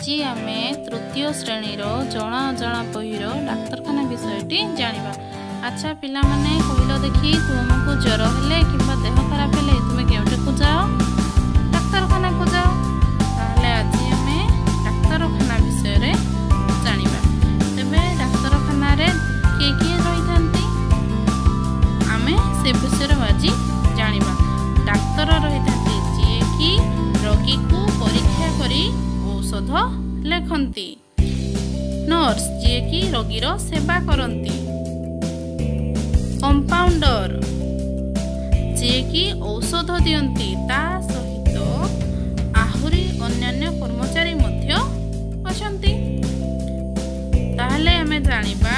ଆଜି ଆମେ ତୃତୀୟ ଶ୍ରେଣୀର ଜଣା ଅଜଣା ବହିର ଡାକ୍ତରଖାନା ବିଷୟଟି ଜାଣିବା। ଆଚ୍ଛା ପିଲାମାନେ, କହିଲ ଦେଖି, ତୁମକୁ ଜ୍ୱର ହେଲେ କିମ୍ବା ଦେହ ଖରାପ ହେଲେ ତୁମେ କେଉଁଠାକୁ ଯାଅ? ଡାକ୍ତରଖାନାକୁ ଯାଅ। ତାହେଲେ ଆଜି ଆମେ ଡାକ୍ତରଖାନା ବିଷୟରେ ଜାଣିବା। ତେବେ ଡାକ୍ତରଖାନାରେ କିଏ କିଏ ରହିଥାନ୍ତି, ଆମେ ସେ ବିଷୟରେ ଆଜି ଜାଣିବା। ଡାକ୍ତର ରହିଥାନ୍ତି, ଯିଏକି ରୋଗୀକୁ ପରୀକ୍ଷା କରି ଔଷଧ ଲେଖନ୍ତି। ନର୍ସ, ଯିଏକି ରୋଗୀର ସେବା କରନ୍ତି। କମ୍ପାଉଣ୍ଡର, ଯିଏକି ଔଷଧ ଦିଅନ୍ତି। ତା ସହିତ ଆହୁରି ଅନ୍ୟାନ୍ୟ କର୍ମଚାରୀ ମଧ୍ୟ ଅଛନ୍ତି। ତାହେଲେ ଆମେ ଜାଣିବା